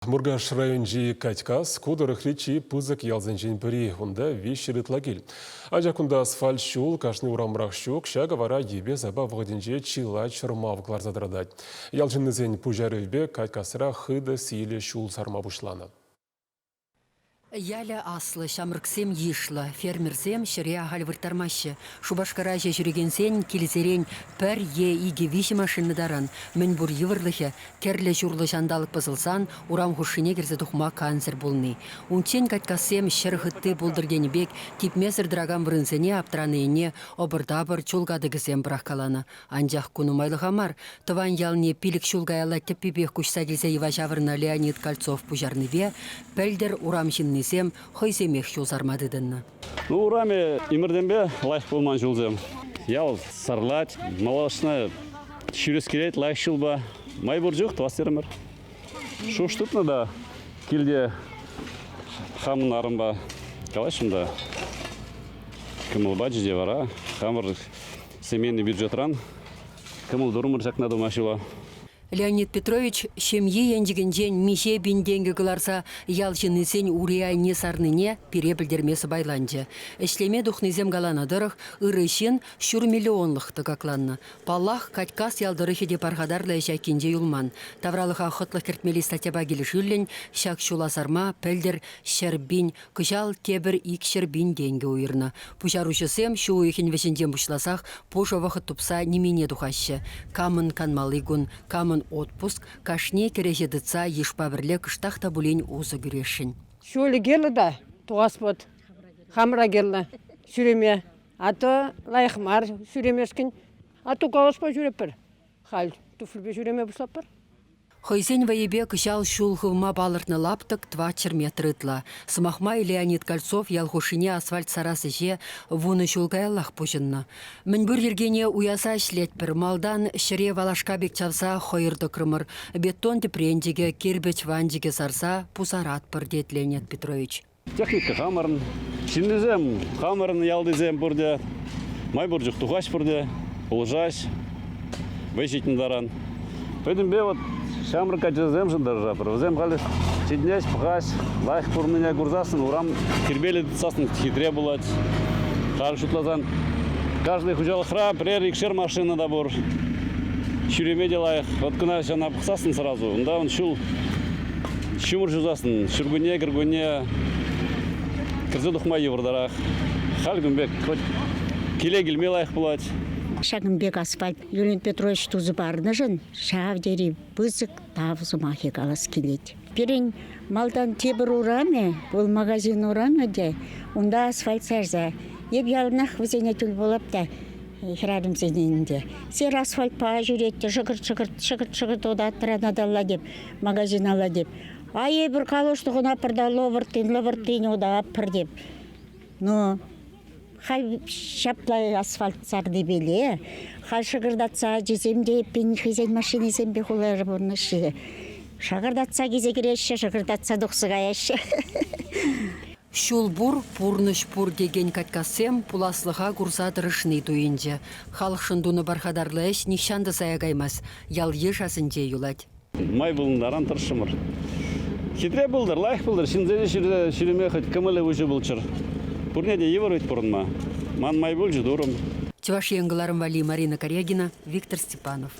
Муркаш районӗнчи Катькас ку тӑрӑхри чи пысӑк ялсенчен пӗри. Унта 300 ытла кил. Анчах кунта асфальт ҫул кашни урамрах ҫук. Ҫакӑ вара йӗпе-сапа вӑхӑтӗнче чылай чӑрмав кӑларса тӑратать. Ял ҫыннисен пуҫарӑвӗпе Катькасра хытӑ сийлӗ ҫул сарма пуҫланӑ. Ялӗ аслӑ, ҫамрӑксем йышлӑ. Фермерсем ҫӗре ахаль вырттармаҫҫӗ. Шупашкара ӗҫе ҫӳрекенсен килсерен пӗр е икӗ-виҫӗ машина таран мӗнпур йывӑрлӑхӗ кӗрлӗ-ҫурлӑ ҫанталӑк пӑсӑлсан урам хушшине кӗрсе тухма кансӗр пулни. Унччен катькассем ҫӗр хытти пултӑр тенӗ пек типмесӗр тӑракан вырӑнсене аптранине ӑпӑр-тапӑр чул катӑкӗсем пӑрахкаланӑ. Анчах ку нумайлӑха мар, тӑван ялне пилӗк ҫул каялла тӗппипех куҫса килсе йӑва ҫавӑрнӑ Леонид Кольцов пуҫарнипе пӗлтӗр урам ҫыннисем хӑйсемех ҫул сарма тытӑннӑ. Ну, урамӗ ӗмӗртенпе лайӑх пулман ҫулсем. Ял сарлать, малашне ҫӳрес килет лайӑх ҫулпа. Май пур чух тӑвас терӗмӗр. Шуш тытнӑ та килте хамӑн арӑмпа калаҫрӑм та кӑмӑл пачӗ те вара хамӑр семейный бюджетран кӑмӑл турӑмӑр ҫакна тума ҫула. Леонид Петрович ҫемйи енчӗкӗнчен миҫе пин тенкӗ кӑларса ял ҫыннисен ури айне сарнине пире пӗлтерме сӑпайланчӗ. Ӗҫлеме тухнисем каланӑ тӑрӑх, ырӑ ҫын ҫур миллионлӑх тӑкакланнӑ. Паллах, Катькас ял тӑрӑхӗ те пархатарлӑ ӗҫ айккинче юлман. Тавралӑха хӑтлӑх кӗртмелли статьяпа килӗшӳллӗн ҫак ҫула сарма пӗлтӗр 100 000, кӑҫал тепӗр 200 000 тенкӗ уйӑрнӑ. Пуҫаруҫӑсем ҫу уйӑхӗн вӗҫӗнчен пуҫласах пушӑ вӑхӑт тупса нимене тухаҫҫӗ. Камӑн канмалли кун, камӑн отпуск, кашни кӗреҫе тытса йышпа пӗрле кӑштах та пулин усӑ кӳресшӗн. Ҫулӗ кирлӗ та тухас вӑт. Хамӑра кирлӗ ҫӳреме. А то лайӑх мар ҫӳремешкӗн. А то колоспа ҫӳретпӗр. Халь туфлипе ҫӳреме пуҫлатпӑр. Хӑйсен вӑйӗпе кӑҫал ҫул хывма палӑртнӑ лаптӑк тӑватҫӗр метр ытла. Сӑмах май, Леонид Кольцов ял хушшине асфальт сарас ӗҫе вунӑ ҫул каяллах пуҫӑннӑ. Мӗнпур йӗркене уяса ӗҫлетпӗр. Малтан ҫӗре валашка пек чавса хӑйӑр тӑкрӑмӑр. Бетон тӗпренчӗкӗ, кирпӗч ванчӑкӗ сарса пусаратпӑр, тет Леонид Петрович. Техника хамӑрӑн, ҫыннисем хамӑрӑн ялтисем пурте, май пур чух тухаҫ пурте, пулӑшаҫ, вӑй ҫитнӗ таран. Пӗтӗмпе вот ҫамрӑк ачасемшӗн тӑрӑшатпӑр. Вӗсем халӗ ҫитӗнеҫ, пӑхаҫ, лайӑх пурӑннине курсассӑн урам тирпейлӗ тытсассӑн хитре пулать. Халь шутласан, каждый хуҫалӑхра пӗрер икшер машина та пур. Ҫӳреме те лайӑх. Вот кӑна ҫана пӑхсассӑн сразу, унта он ҫул Ҫумӑр ҫусассӑн ҫуркунне, кӗркунне кӗрсе тухма йывӑртарах. Халь кун пек хоть киле килме лайӑх пулать. Ҫакӑн пек асфальт Юрий Петрович тусӗ парнӑшӑн ҫав тери пысӑк тав сӑмахӗ калас килет. Пирӗн малтан тепӗр урамӗ, вӑл магазин урамӗ те, унта асфальт сарса. Эп яланах вӗсене тӗл пулап та хӗрарӑмсене ӗнтӗ. Сер асфальтпа ҫӳрет те шӑкӑрт-шӑкӑрт, шӑкӑрт-шӑкӑрт утаттӑр анаталла теп. Магазиналла теп. А эпир калуш тӑхӑнатпӑр та лӑвӑрттин-лӑвӑрттин утатпӑр теп. Ну, халь ҫапла асфальт сарнипеле, халь шӑкӑртатса ачисем те эппин хӑйсен машинисемпе хулара пурӑнаҫҫӗ. Шӑкӑртатса килсе кӗреҫҫӗ, шӑкӑртатса тухса каяҫҫӗ. Ҫул пур, пурнӑҫ пур текен катькассем пуласлӑха курса тӑрӑшни туйӑнчӗ. Халӑхшӑн тунӑ пархатарлӑ ӗҫ нихҫан та сая каймасть, ял-йыш асӗнче юлать. Май пулнӑран тӑрӑшрӑмӑр. Хитре пултӑр, лайӑх пултӑр, ҫынсене ҫӳреме хӑть кӑмӑлӗ уҫӑ пулччӑр. Пурне те йывӑр вӗт пурӑнма. Ман май пулчӗ турӑм. Чӑваш Ен кӑларӑм валли Марина Карягина, Виктор Степанов.